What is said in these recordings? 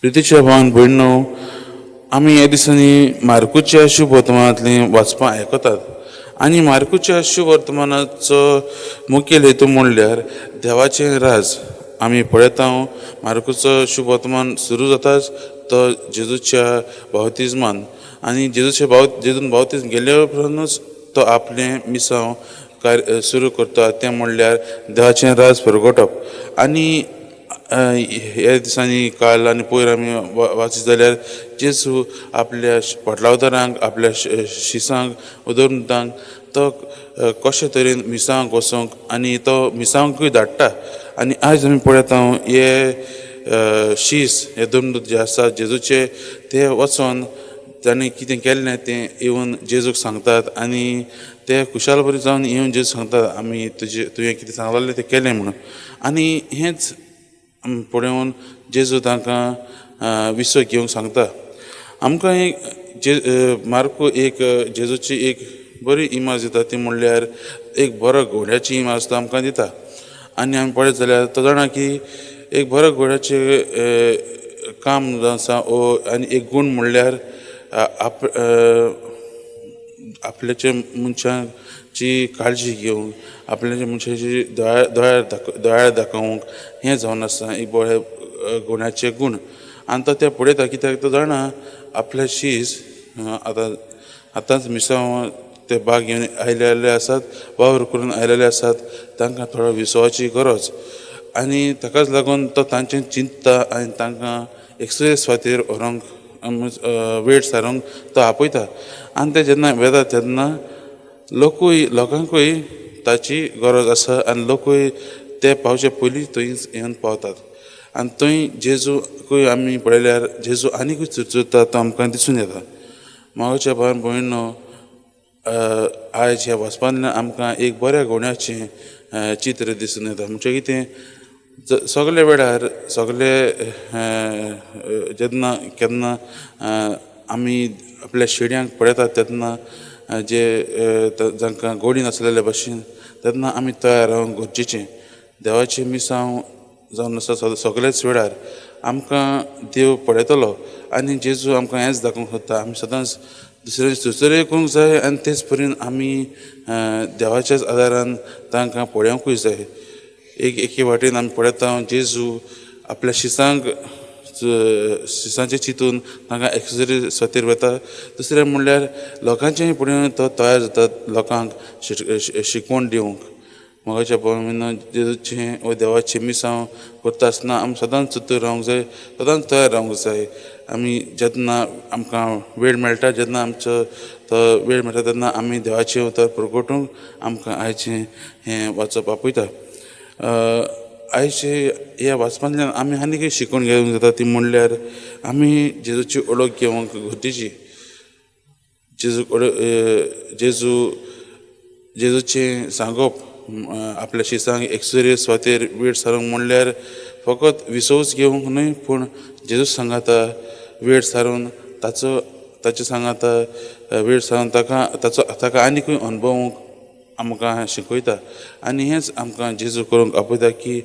प्रितीच्या भावान भयणो, आमी ह्या दिसांनी मार्कुच्या शुभ वर्तमानांतलीं वाचपां आयकतात आनी मार्कुच्या शुभ वर्तमानाचो मुखेल हेतू म्हणल्यार देवाचें राज. आमी पळयता, मार्कुचो शुभ वर्तमान सुरू जाताच तो जेजूच्या बावतिज्मान आनी जेजूचे बाव जेजून बावतिज्म गेल्या उपरांतूच तो आपलें मिसांव कार्य सुरू करता, तें म्हणल्यार देवाचें राज परगटप. आनी ह्या दिसांनी काल आनी पयर आमी वाचीत जाल्यार जेजू आपल्या पोटलावदारांक, आपल्या शिसांक, उदरमुतांक तो कशे तरेन मिसांक वचोंक आनी तो मिसांकूय धाडटा. आनी आयज आमी पळयता, हे शीस, हे धर्मदूत जे आसा जेजूचे, ते वचोन तांणी कितें केल्लें तें येवन जेजूक सांगतात आनी ते खुशाल बरी जावन येवन जेजू सांगतात, आमी तुजे तुवें कितें सांगलेलें तें केलें म्हणून. आनी हेंच पळोवन जेजू तांकां विसव घेवंक सांगता. आमकां एक जे मार्कू एक जेजूची एक बरी इमाज दिता, ती म्हणल्यार एक बरो घोड्याची इमाज तो आमकां दिता. आनी आमी पळयत जाल्यार तो जाणा की एक बरो घोड्याचें काम जावन आसा ओ आनी एक गूण म्हणल्यार आप आपल्याचे मनशांची काळजी घेवंक, आपल्याच्या मनशाची दया दया दया दाखोवंक, हें जावन आसा एक बरें गुणाचें गूण. आनी तो तें पळयता, कित्याक तो जाणा आपले शीस आतां आतांच मिसांव ते भाग घेवन आयलेले आसात, वावर करून आयलेले आसात, तांकां थोडो विसवाची गरज आनी ताकाच लागून तो तांचें चिंतता आनी तांकां एक्सरे सुवातेर व्हरूंक, वेळ सारूंक तो आपयता. आनी ते जेन्ना वेता तेन्ना लोकूय, लोकांकूय ताची गरज आसा आनी लोकूय ते पावचे पयलीं थंय येवन पावतात. आनी थंय जेजूकूय आमी पळयल्यार जेजू आनीकूय चुरचुरता तो आमकां दिसून येता. मागच्या भावान भयणो, आयज ह्या वाचपांतल्यान आमकां एक बऱ्या गुण्याचें चित्र दिसून येता. म्हणजे कितें, सगळे वेळार सगळे जेन्ना केन्ना आमी आपल्या शेड्यांक पळयतात तेन्ना जे जांकां गोडी नासलेले भशेन, तेन्ना आमी तयार रावंक गरजेचें. देवाचें मिसांव जावन आसा सगळेच वेळार आमकां देव पळयतलो आनी जेजू आमकां हेंच दाखोवंक सोदता, आमी सदांच दुसऱ्यांचे सुचोवण्यो करूंक जाय आनी तेच परीन आमी देवाच्याच आदारान तांकां पळोवंकूय जाय. एक एके वाटेन आमी पळयता, जेजू आपल्या शिसांक, शिसांचें चिंतून तांकां एक्सरी स्वातेर वता. दुसरें म्हणल्यार लोकांचें पळोवन तो तयार जाता लोकांक शिकवण दिवंक. मोगाच्या भावांनो, जेजूचें वा देवाचें मिसांव करता आसतना आमी सदांच चतूर रावंक जाय, सदांच तयार रावंक जाय. आमी जेन्ना आमकां वेळ मेळटा, जेन्ना आमचो तो वेळ मेळटा, तेन्ना आमी देवाचें उतर प्रगटूंक आमकां आयचें हें वाचप आपयता. आयचे ह्या वाचपांतल्यान आमी आनीकय शिकवण घेवंक जाता, ती म्हणल्यार आमी जेजूची वळख घेवंक गरजेची. जेजू जेजू जेजूचें सांगप आपल्या शिसांक एक्सरे सुवातेर वेळ सारूंक म्हणल्यार फकत विसवच घेवंक न्हय, पूण जेजू सांगाता वेळ सारून ताचो, ताचे सांगाता वेळ सारून ताका ताचो ताका आनीकूय अणभवूंक आमकां शिकयता. आनी हेंच आमकां जेजू करूंक आपयता की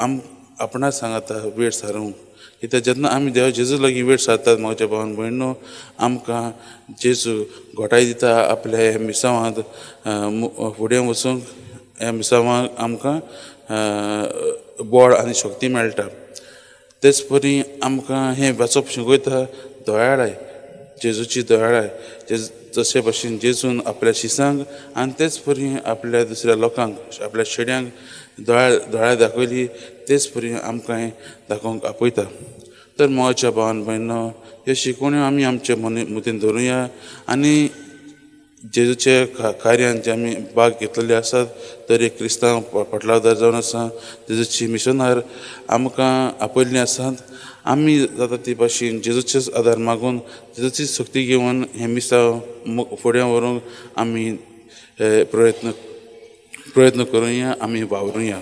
आम आपणा सांगाता वेळ सारूंक, कित्याक जेन्ना आमी देवा जेजू लागीं वेळ सारतात, म्हज्या भावान भयणो, आमकां जेजू घोटाय दिता आपल्या ह्या मिसांवांत फुडें वचूंक. ह्या मिसांवांक आमकां बळ आनी शक्ती मेळटा. तेच परी आमकां हें वाचप शिकयता दयाळाय, जेजूची दयाळाय. जशे भशेन जेजून आपल्या शिसांक आनी तेच परी आपल्या दुसऱ्या लोकांक, आपल्या शेड्यांक दया दया दाखयली, तेच परी आमकां दाखोवंक आपयता. तर मोगाच्या भावान भयणो, ह्यो शिकवण्यो आमी आमचे मनी मतीन धरुया आनी जेजूचे कार्यान जे आमी भाग घेतलेले आसात, तर एक क्रिस्तांव पोटलावदार जावन आसा, जेजूची मिशनार आमकां आपयल्लीं आसात. आमी जाता ती भाशेन जेजूचेच आदार मागून, जेजूची शक्ती घेवन हें मिसांव फुडें व्हरूंक आमी प्रयत्न प्रयत्न करुया, आमी वावरुया.